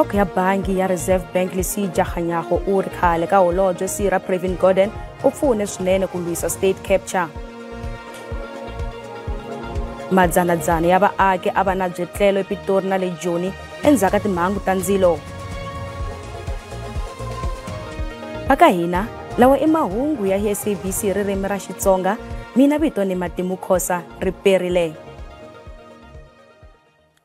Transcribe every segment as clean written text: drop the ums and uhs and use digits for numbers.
Nhloko ya bangi ya Reserve Bank Lesetja Kganyago u ri khale ka holobye Sir Pravin Gordhan u pfune swinene ku lwisa state capture. Madzanadzana ya vaaki a va na byetlelo ePitori na le Joni endzhaku ka timhangu ta ndzilo. Va ka hina lawa i mahungu ya SABC ririmi ra Xitsonga, mina vito ni Matimu Khosa ri perile.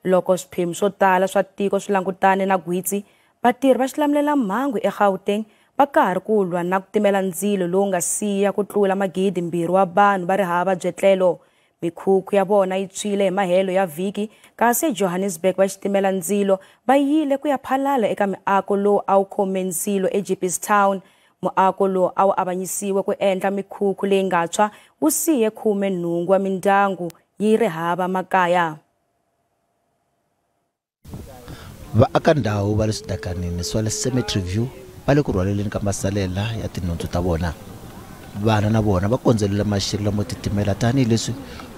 Loko swiphemu swo tala swa tiko swi langutane na gwitsi, vatirhi va xilamulelamhangu eGauteng va karhi ku lwa na ku timela ndzilo lowu nga siya ku tlula 2,000 wa vanhu va ri hava byetlelo. Mikhukhu ya vona yi tshwile hi mahelo ya vhiki, kasi eJohannesburg va xitimela ndzilo va yile ku ya phalala eka miako lowu a wu khome ndzilo eJeppestown. Muako lowu a wu avanyisiwe ku endla mikhukhu leyi nga tshwa wu siye 18 wa mindyangu yi ri hava makaya. Vaakandhawu va le swidakanini swa le Cemetery View va le ku rhwaleleni ka masalela ya tinhundzu ta vona. Vana na vona va kondzelela maxelo lamo titimela tanihileswi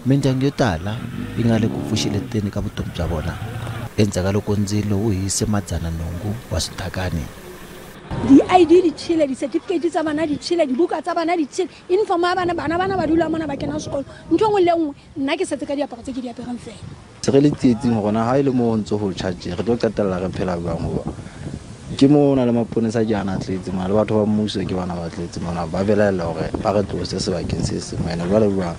mindyangu yo tala yi nga le ku pfuxeleteni ka vutomi bya vona endzhaku ka loko ndzilo wu hise 800 wa swidakani. Di-ID di tshile, di-certificate tsa bana di tshile, dibuka tsa bana di tshile, uniform ya bana, bana bana ba dula mona ba kena sekolo. Ntho e nngwe le nngwe nna ke setse ka diaparo tse ke di apereng fela. Se re le tsietsing hore na ha e le mo ho ntso ho tjha tje, re tlo qetella re phela jwang hoba ke mo na le maponesa ke ana a tletse mona, le batho ba mmuso ke bana ba tletse mona, ba belaella hore ba re tlose sebakeng se sengwe. Ene jwale jwang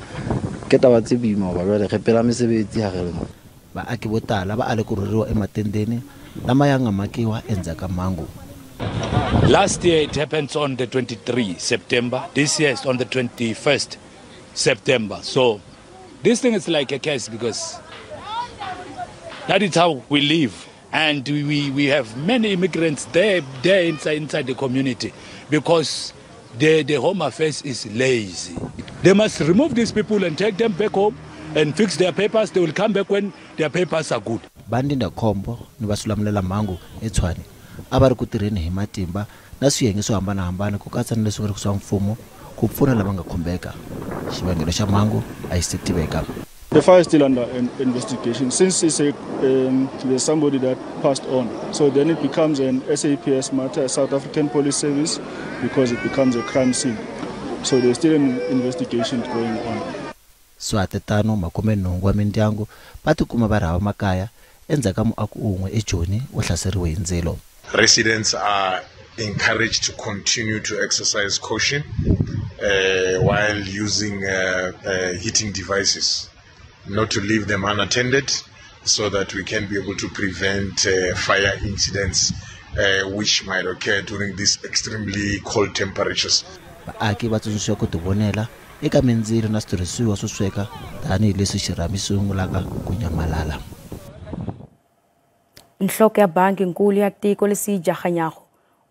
ke taba tse boima hoba jwale re phela mesebetsi ha re le mona. Vaaki vo tala va ale ku rhurheriwa ematendeni lama ya nga makiwa endzhaku ka mhangu. Last year it happens on the 23 September. This year it's on the 21st September. So this thing is like a curse because that is how we live. And we have many immigrants there inside the community because the Home Affairs is lazy. They must remove these people and take them back home and fix their papers. They will come back when their papers are good. Vandindzakhombo ni va swilamulelamhangu eTshwane a va ri ku tirheni hi matimba na swiyenge swo hambanahambana ku katsa na leswi nga ri swa mfumo ku pfuna lava nga khumbeka. Xivangelo xa mhangu a xi se tiveka. The fire is still under investigation since it's there's somebody that passed on. So then it becomes an SAPS matter, South African Police Service, because it becomes a crime scene. So there's still an investigation going on. Swatetano 18 wa mindyangu va tikuma va ri hava makaya endzhaku ka muako wun'we eJoni wu hlaseriwe hi ndzilo. Residents are encouraged to continue to exercise caution while using heating devices, not to leave them unattended, so that we can be able to prevent fire incidents which might occur during these extremely cold temperatures. Vaaki va tsundzuxiwa ku tivonela eka mindzilo na switirhisiwa swo sweka tanihileswi xirhami xi sungulaka ku nyamalala. Nhloko ya bangi nkulu ya tiko Lesetja Kganyago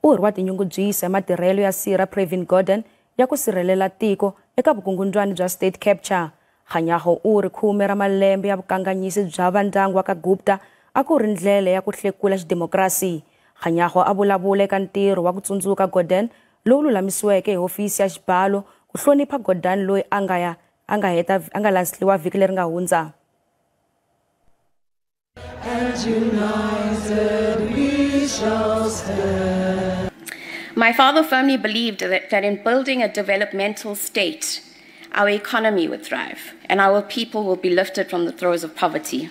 u ri wa tinyungubyisa hi matirhelo ya Sir Pravin Gordhan ya ku sirhelela tiko eka vukungundzwani bya state capture. Kganyago u ri 10 ra malembe ya vukanganyisi bya vandyangu wa ka Gupta a ku ri ndlela ya ku hlekula xidemokirasi. Kganyago a vulavula eka ntirho wa ku tsundzuka Gordhan lowu lulamisiweke hi hofisi ya xibalo ku hlonipha Gordhan loyi a nga lahliwa vhiki leri nga hundza. And united we shall stand. My father firmly believed that in building a developmental state, our economy would thrive and our people will be lifted from the throes of poverty.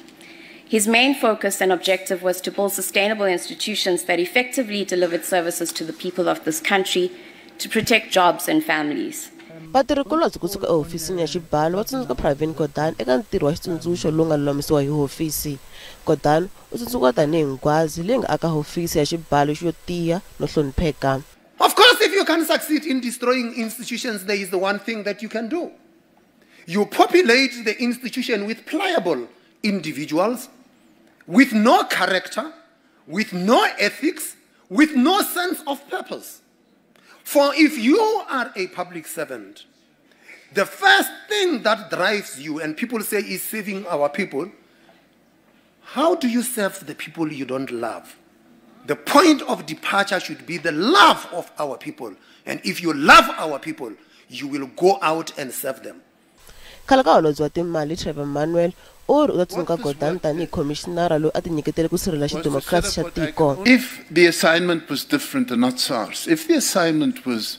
His main focus and objective was to build sustainable institutions that effectively delivered services to the people of this country to protect jobs and families. Vatirhikulobye kusuka ehofisini ya xibalo va tsundzuka Pravin Gordhan eka ntirho wa xitsundzuxo lowu nga lulamisiwa hi hofisi. Gordhan u tsundzukiwa tanihi nghwazi leyi nga aka hofisi ya xibalo xo tiya no hlonipheka. Of course, if you can succeed in destroying institutions, there is the one thing that you can do. You populate the institution with pliable individuals, with no character, with no ethics, with no sense of purpose. For if you are a public servant, the first thing that drives you, and people say is saving our people, how do you serve the people you don't love? The point of departure should be the love of our people. And if you love our people, you will go out and serve them. Khale ka holobye wa timali Trevor Manuel u ri u ta tsundzuka Gordhan tanihi khomishinara loyi a tinyiketele ku sirhelela xidemokirasi xa tiko. If the assignment was different and not SARS, if the assignment was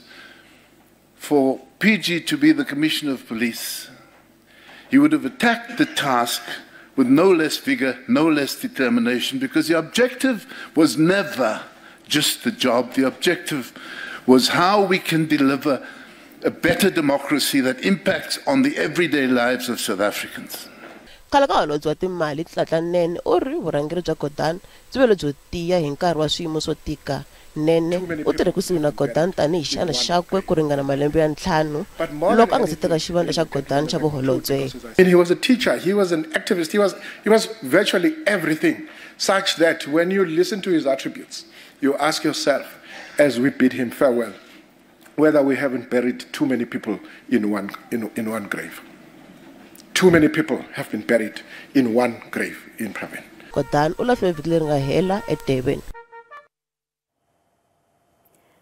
for PG to be the Commissioner of Police, he would have attacked the task with no less vigor, no less determination, because the objective was never just the job. The objective was how we can deliver a better democracy that impacts on the everyday lives of South Africans. Khale ka holobye wa timali Nhlanhla Nene u ri vurhangeri bya Gordhan byi ve lebyo tiya hi nkarhi wa swiyimo swo tika. Nene u tirhe kusuhi na Gordhan tanihi xana xakwe ku ringana malembe ya 5 loko a nga se teka xivandla xa Gordhan xa vuholobye. He was a teacher, he was an activist, he was virtually everything, such that when you listen to his attributes, you ask yourself, as we bid him farewell, whether we haven't buried too many people in one grave. Too many people have been buried in one grave in Pravin. Gordhan u lahliwe vhiki leri nga hela eDurban.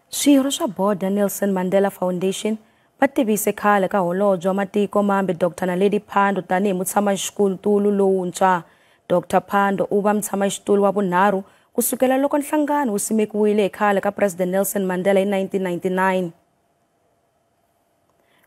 Swirho swa board ya Nelson Mandela Foundation va tivise khale ka holobye wa matiko mambe Dr. Naledi Pandor tanihi mutshamaxitulu lowuntshwa. Dr. Pandor u va mutshamaxitulu wa vunharhu kusukela loko nhlangano wu simekiwile hi khale ka President Nelson Mandela hi 1999.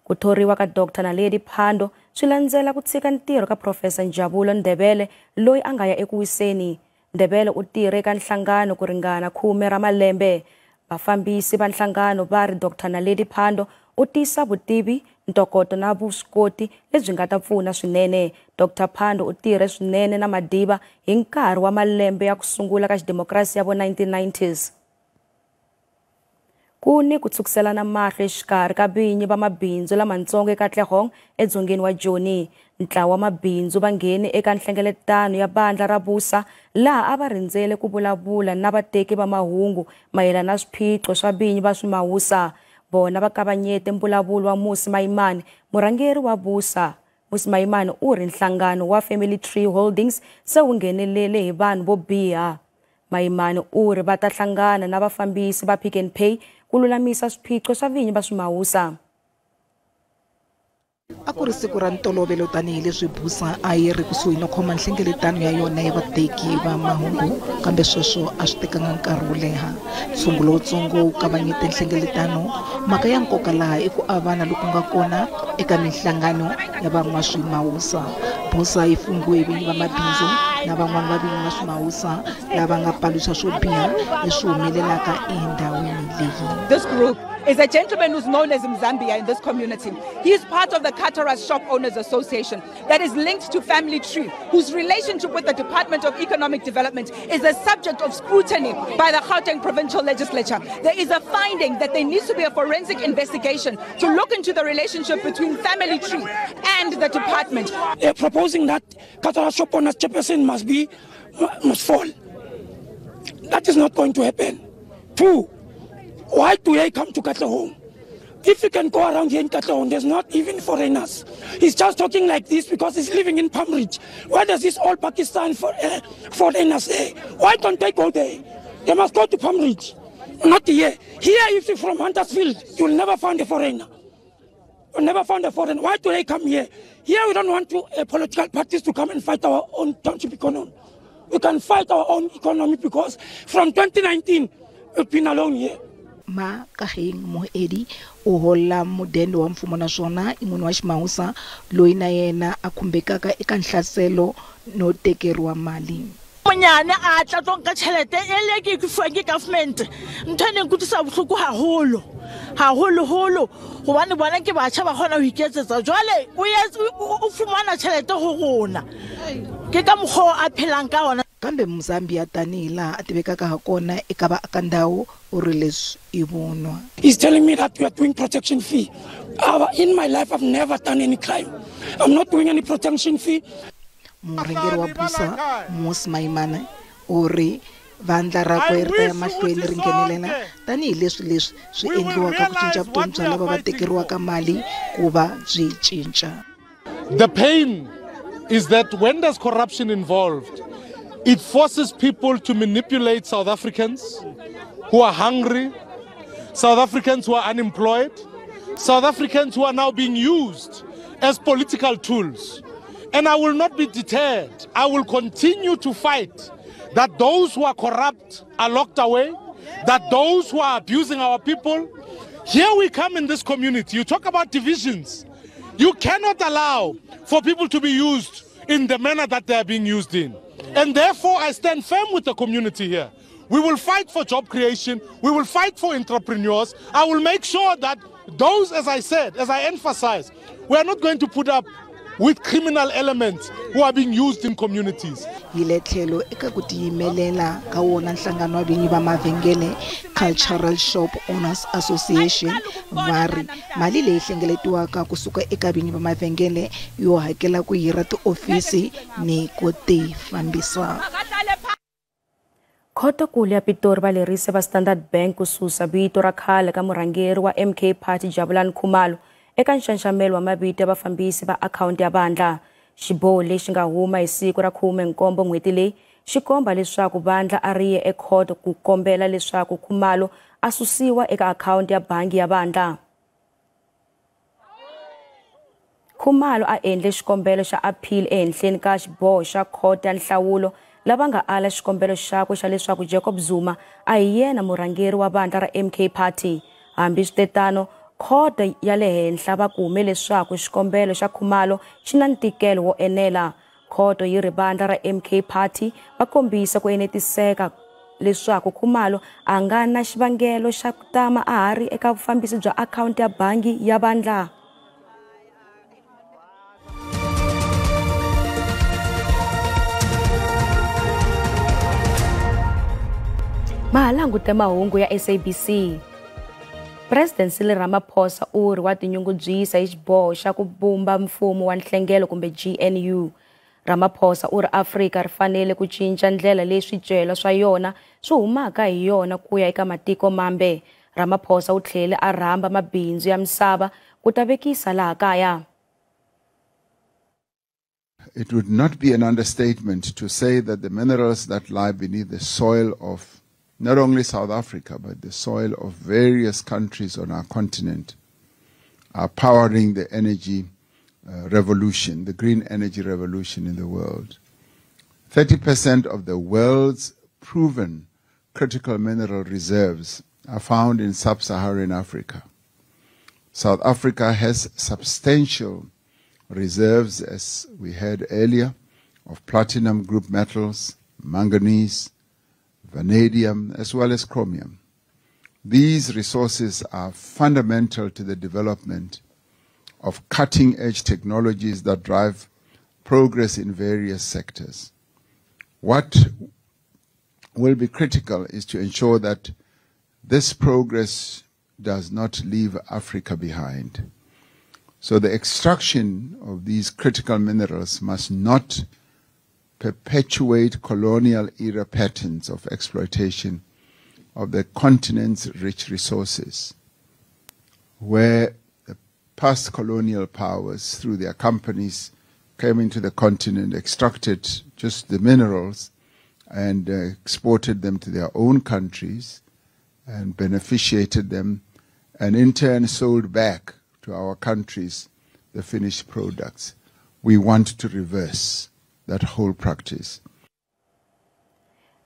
Ku thoriwa ka Dr. Naledi Pandor swi landzela ku tshika ntirho ka Professor Njabulo Ndebele loyi a nga ya eku wiseni. Ndebele u tirhe eka nhlangano ku ringana 10 ra malembe. Vafambisi va nhlangano va ri Dr. Naledi Pandor u tisa vutivi, ntokoto na vuswikoti lebyi nga ta pfuna swinene. Dr. Pandor u tirhe swinene na Madiba hi nkarhi wa malembe ya ku sungula ka xidemokirasi ya vo 1990s. Ku ni ku tshukiselana mahlo exikarhi ka vinyi va mabindzu lamatsongo eKatlehong edzongeni wa Joni. Ntlawa wa mabindzu va nghene eka nhlengeletano ya vandla ra Busa laha a va rindzele ku vulavula na vateki va mahungu mayelana na swiphiqo swa vinyi va swimawusa. Vona va kavanyete mbulavulo wa Musi Maimane, murhangeri wa Busa. Musi Maimane u ri nhlangano wa Family Tree Holdings se wu nghenelele hi vanhu vo biha. Maimane u ri va ta hlangana na vafambisi va Pick n Pay ku lulamisa swiphiqo swa vinyi va swimawusa. A ku ri siku ra ntolovelo tanihileswi Busa a yi ri kusuhi no khoma nhlengeletano ya yona ya vateki va mahungu, kambe sweswo a swi tekanga nkarhi wo leha. Ntshungu lowutsongo wu kavanyete nhlengeletano. Mhaka ya nkoka laha i ku avana loku nga kona eka minhlangano ya van'waswimawusa. Busa yi funghiwe vinyi va mabindzu na van'wana va vinyi va swimawusa lava nga paluxa swo biha leswi humelelaka endhawini leyi. This group is a gentleman who's known as Mzambia in this community. He is part of the Kataras Shop Owners Association that is linked to Family Tree, whose relationship with the Department of Economic Development is a subject of scrutiny by the Gauteng Provincial Legislature. There is a finding that there needs to be a forensic investigation to look into the relationship between Family Tree and the department. They're proposing that Kataras Shop Owners chairperson must fall. That is not going to happen. 2, why do they come to Katlehong? If you can go around here in Katlehong, there's not even foreigners. He's just talking like this because he's living in Palm Ridge. Why does this all Pakistan foreigners there? Why don't they go there? They must go to Palm Ridge, not here. Here, if you're from Huntersfield, you'll never find a foreigner. You'll never find a foreigner. Why do they come here? Here we don't want political parties to come and fight our own township economy. We can fight our own economy because from 2019, we've been alone here. Ma Kaheng Moedi u hola mudende wa mfumo naswona i munhu wa ximawusa loyi na yena a khumbekaka eka nhlaselo no tekeriwa mali. Monyane a tla tlo nka tjhelete e le ke e fuwang ke government. Ntho e neng kutlwisa bohloko haholo haholoholo hobane bona ke batjha ba kgona ho iketsetsa. Jwale o fumana tjhelete ho rona, ke ka mokgwa a phelang ka ona. Kambe Mzambia tanihi laha a tivekaka ha kona eka vaakandhawu u ri leswi i vunwa. He's telling me that we are doing protection fee. In my life I've never done any crime. I'm not doing any protection fee. Murhangeri wa Busa Musi Maimane u ri vandla rakwe ri ta ya mahlweni ri nghenelela tanihileswi leswi swi endliwaka ku cinca vutomi bya lava va tekeriwaka mali ku va byi cinca. The pain is that when there's corruption involved, it forces people to manipulate South Africans who are hungry, South Africans who are unemployed, South Africans who are now being used as political tools. And I will not be deterred. I will continue to fight that those who are corrupt are locked away, that those who are abusing our people. Here we come in this community. You talk about divisions. You cannot allow for people to be used in the manner that they are being used in. And therefore, I stand firm with the community here. We will fight for job creation. We will fight for entrepreneurs. I will make sure that those, as I said, as I emphasize, we are not going to put up with criminal elements who are being used in communities. Hi le tlhelo eka ku tiyimelela ka wona nhlangano wa vinyi va mavhengele Cultural Shop Owners Association va ri mali leyi hlengeletiwaka kusuka eka vinyi va mavhengele yo hakela ku hira tiofisi ni ku ti fambisa. Khotokulu ya Pitori va lerise va Standard Bank ku susa vito ra khale ka murhangeri wa MK Party Jabulani Khumalo eka nxanxamelo wa mavito ya vafambisi va akhawunti ya vandla. Xiboho lexi nga huma hi siku ra 17 n'hweti leyi xi komba leswaku vandla a ri ye ekhoto ku kombela leswaku Khumalo a susiwa eka akhawunti ya bangi ya vandla. Khumalo a endle xikombelo xa appeal ehenhleni ka xiboho xa khoto ya nhlawulo lava nga ala xikombelo xakwe xa leswaku Jacob Zuma a hi yena murhangeri wa vandla ra MK Party. Hambiswiritano, khoto ya le henhla va kume leswaku xikombelo xa Khumalo xi na ntikelo wo enela. Khoto yi ri vandla ra MK Party va kombisa ku enetiseka leswaku Khumalo a nga na xivangelo xa ku tama a ha ri eka vufambisi bya akhawunti ya bangi ya vandla. Mahalangute mahungu ya SABC. President Cyril Ramaphosa u ri wa tinyungubyisa hi xiboho xa ku vumba mfumo wa nhlengelo kumbe GNU. Ramaphosa u ri Afrika ri fanele ku cinca ndlela leyi swicelwa swa yona swi humaka hi yona ku ya eka matiko mambe. Ramaphosa u tlhele a rhamba mabindzu ya misava ku ta vekisa laha kaya. It would not be an understatement to say that the minerals that lie beneath the soil of not only South Africa, but the soil of various countries on our continent are powering the energy revolution, the green energy revolution in the world. 30% of the world's proven critical mineral reserves are found in sub-Saharan Africa. South Africa has substantial reserves, as we heard earlier, of platinum group metals, manganese, vanadium, as well as chromium. These resources are fundamental to the development of cutting-edge technologies that drive progress in various sectors. What will be critical is to ensure that this progress does not leave Africa behind. So the extraction of these critical minerals must not perpetuate colonial era patterns of exploitation of the continent's rich resources, where the past colonial powers, through their companies, came into the continent, extracted just the minerals, and exported them to their own countries and beneficiated them, and in turn sold back to our countries the finished products. We want to reverse that whole practice.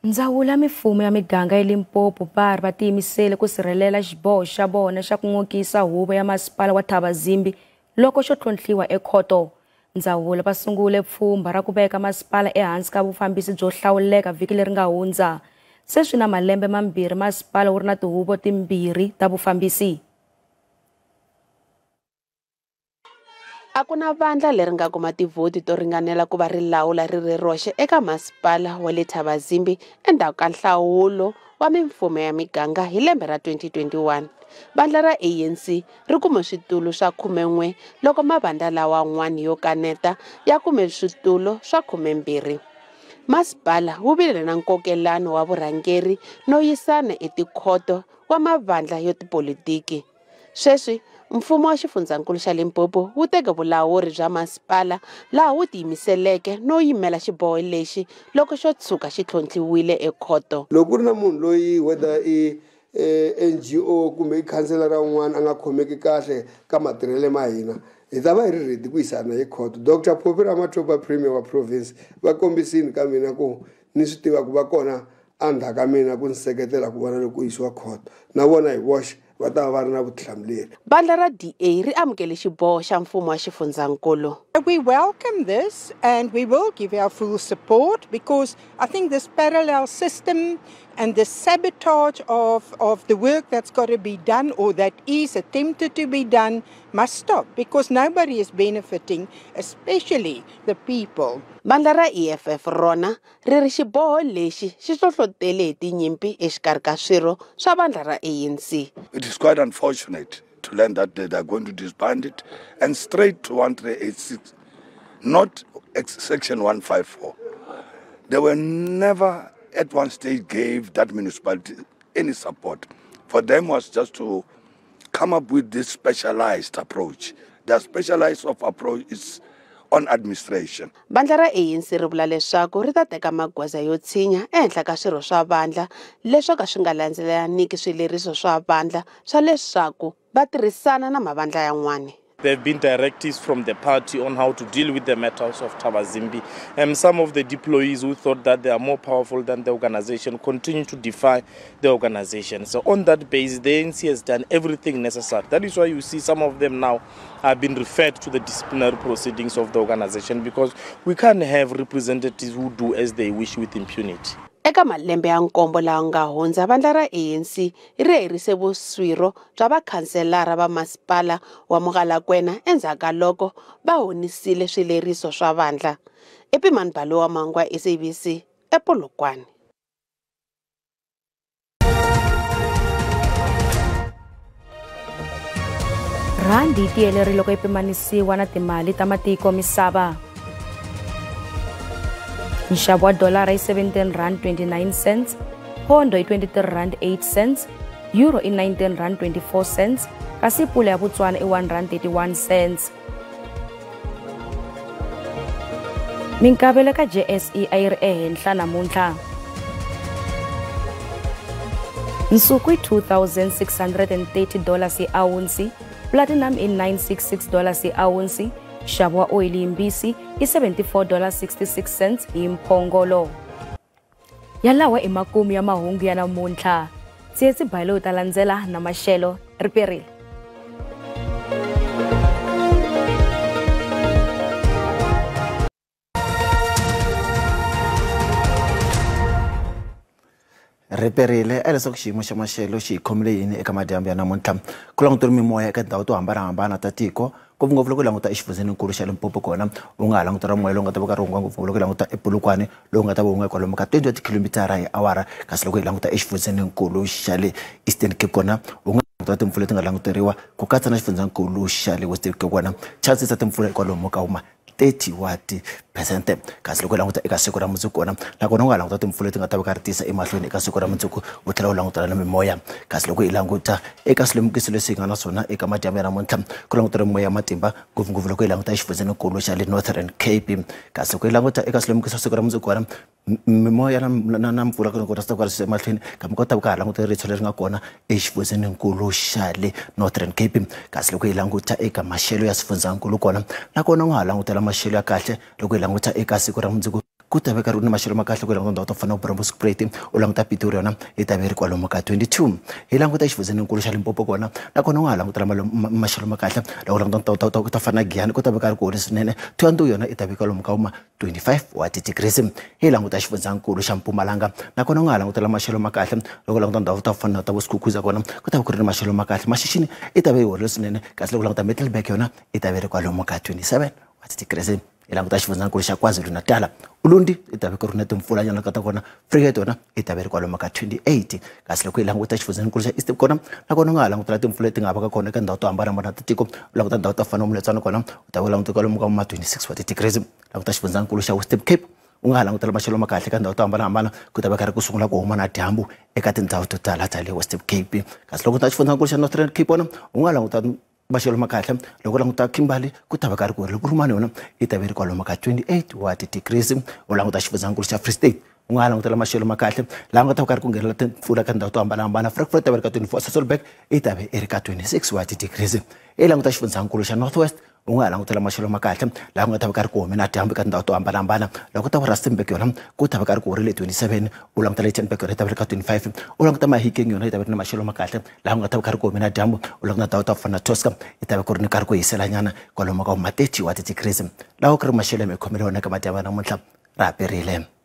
Ndzawulo ya mifumo ya miganga eLimpopo va ri va tiyimisele ku sirhelela xiboho xa vona xa ku n'okisa huvo ya masipala wa Thabazimbi loko xo tlhontlhiwa ekhoto. Ndzawulo va sungule pfhumba ra ku veka masipala ehansi ka vufambisi byo hlawuleka vhiki leri nga hundza. Se swi na malembe mambirhi masipala wu ri na tihuvo timbirhi ta vufambisi. A ku na vandla leri nga kuma tivhoti to ringanela ku va ri lawula ri ri roxe eka masipala wa le Thabazimbi endzhaku ka nhlawulo wa mimfumo ya miganga hi lembe ra 2021. Vandla ra ANC ri kume switulu swa 11 loko mavandla lawan'wana yo kaneta ya kume switulu swa 12. Masipala wu vile na nkokelano wa vurhangeri no yisana etikhoto wa mavandla yo tipolitiki. Sweswi mfumo wa xifundzankulu xa Limpopo wu teke vulawuri bya masipala laha wu tiyimiseleke no yimela xiboho lexi loko xo tshuka xi tlhontlhiwile ekhoto. Loko ku ri na munhu loyi whether i NGO kumbe i khanselara un'wana a nga khomeki kahle ka matirhelo ma hina, hi ta va hi ri ready ku yisana hi court. Dr Phophi Ramathuba, Premier wa province, va kombisini ka mina ku ni swi tiva ku va kona endzhaku ka mina ku ni seketela ku vona loko ku yisiwa court, na vona hi voxe va ta va ri na vutihlamuleri. Vandla ra DA ri amukele xiboho xa mfumo wa xifundzankulu. We welcome this and we will give our full support because I think this parallel system and the sabotage of the work that's got to be done or that is attempted to be done must stop because nobody is benefiting, especially the people. Vandla ra EFF rona ri ri xiboho lexi xi hlohlotele hi tinyimpi exikarhi ka swirho swa vandla ra ANC. It is quite unfortunate to learn that they are going to disband it and straight to 1386, not section 154. They were never at one stage gave that municipality any support. For them was just to come up with this specialized approach. The specialized of approach is on administration. Vandla ra ANC ri vula leswaku ri ta teka magoza yo tshinya ehenhla ka swirho swa vandla leswo ka swi nga landzelelaniki swileriso swa vandla swa leswaku va tirhisana na mavandla yan'wana. There have been directives from the party on how to deal with the matters of Thabazimbi. And some of the deployees who thought that they are more powerful than the organization continue to defy the organization. So on that basis, the ANC has done everything necessary. That is why you see some of them now have been referred to the disciplinary proceedings of the organization, because we can't have representatives who do as they wish with impunity. Eka malembe ya nkombo lawa nga hundza, vandla ra ANC ri herise vuswirho bya vakhanselara va masipala wa Mogalakwena endzhaku ka loko va honisile swileriso swa vandla. Epimani Balowa Mangwa, SABC, ePolokwane. Rhandi yi tiyelerile loko yi pimanisiwa na timali ta matiko misava. Nxavo wa dolara i 17 rand 29 cents, pondo i 23 rand 8 cents, euro i 19 rand 24 cents, kasi pula ya Botswana i 1 rand 31 cents. Minkavelo ka JSE a yi ri ehenhla namuntlha. Nsuku i $2,630 hi awunsi, platinum i $966 hi awunsi, nxavo wa oyili yimbisi i $74.66 hi mphongolo. Yalawa i makumu ya mahungu ya namuntlha. Tsietsi Balo ta landzela na maxelo ri perile. Riperile a leswaku xiyimo xa maxelo xi hi khomile yini eka madyambu ya namuntlha. Ku langutela mimoya eka tindhawu to hambanahambana ta tiko, ngopfungopfu loko u languta exifundzeninkulu xa Limpopo kona u nga ha langutela moya lowu nga ta va karhi wu hunga ngopfu loko u languta ePolokwane lowu nga ta va hunga kwalomu ka 20 tikhilomitara hi awara, kasi loko hi languta exifundzeninkulu xa le Eastern Cape kona u nga languta timpfula leti nga languteriwa ku katsa na xifundzankulu xa le Western Cape kona chances ta timpfula kwalomu ka huma 30%. Kasi loko u languta eka siku ra mundzuku kona nakona u nga languta timpfula leti nga ta va karhi tisa emahlweni eka siku ra mundzuku, u tlhela u langutana na mimoya. Kasi loko hi languta eka swilemukiso leswi hi nga na swona eka madyambu ya namuntlha, ku langutela mimoya ya matimba ngopfungopfu loko hi languta exifundzeninkulu xa le Northern Cape. Kasi loko hi languta eka swilemukiso swa siku ra mundzuku kona mimoya na mpfula kona swi ta karhi swi emahlweni, kambe ku ta va ka ha langutela ritshwa leri nga kona exifundzeninkulu xa le Northern Cape. Kasi loko hi languta eka maxelo ya swifundzankulu kona nakona u nga ha langutela maxelo ya kahle loko hi languta eka siku ra mundzuku, ku ta va karhi ku ni maxelo ma kahle ku languta ndhawu to fana na Bronkhorstspruit, u languta Pitori yona yi ta va yi ri kwalomu ka 22. Hi languta exifundzeninkulu xa Limpopo kona nakona u nga ha langutela maxelo ma kahle loko u languta ndhawu to fana na Giyani ku ta va karhi ku holi swinene, Thohoyandou yona yi ta va kwalomu ka ma 25 wa ti-degrees. Hi languta xifundzankulu xa Mpumalanga nakona u nga ha langutela maxelo ma kahle loko u languta ndhawu to fana na ta vo Skukuza kona ku ta va ku ri ni maxelo ma kahle, Maxixini yi ta va yi horile swinene, kasi loko u languta Middelburg yona yi ta va yi ri kwalomu ka 27 wa ti-degrees. Hi languta xifundzankulu xa KwaZulu-Natal, Ulundi yi ta va ku ri na timpfula nyana ka ta kona, Vryheid yona yi ta va yi ri kwalomu ka 28. Kasi loko hi languta xifundzankulu xa Eastern kona nakona u nga ha langutela timpfula leti nga va ka kona eka ndhawu to hambanahambana ta tiko, u languta ndhawu to fana na Moletsane kona u ta va u languta kwalomu ka ma 26 wa ti-degrees. Languta xifundzankulu xa Western Cape, u nga ha langutela maxelo ma kahle eka ndhawu to hambanahambana, ku ta va karhi ku sungula ku huma na dyambu eka tindhawu to tala ta le Western Cape. Kasi loko u ta xifundzankulu xa Northern Cape kona u nga languta maxelo ma kahle loko u languta Kimberley ku ta va karhi ku ri Kurumani yona yi ta va yi ri kwalomu ka 28 wa ti-degrees. U languta xifundzankulu xa Free State, U nga ha langutela maxelo ma kahle laha nga ta va karhi ku nghenela timpfula ka tindhawu to hambanahambana. Frankfurt ta va ri ka 24, Sasolburg yi ta ve i ri ka 26 wa ti-degrees. I languta xifundzankulu xa North West, u nga ha langutela maxelo ma kahle laha ku nga ta va karhi ku hume na dyambu eka tindhawu to hambanahambana. Loko ta va Rustenburg yona ku ta va karhi ku horile 27, u languta Lichtenburg yona yi ta va ri ka 25, u languta Mahikeng yona yi ta va ri na maxelo ma kahle laha ku nga ta va karhi ku hume na dyambu, u languta ndhawu ta ku fana na Tosca yi ta va ku ri ni karhi ku hiselanyana kwalomu ka ma 30 wa ti-degrees. Laha ku ri maxelo ya mikhomelo yona eka madyambu ya namuntlha ra ha perile.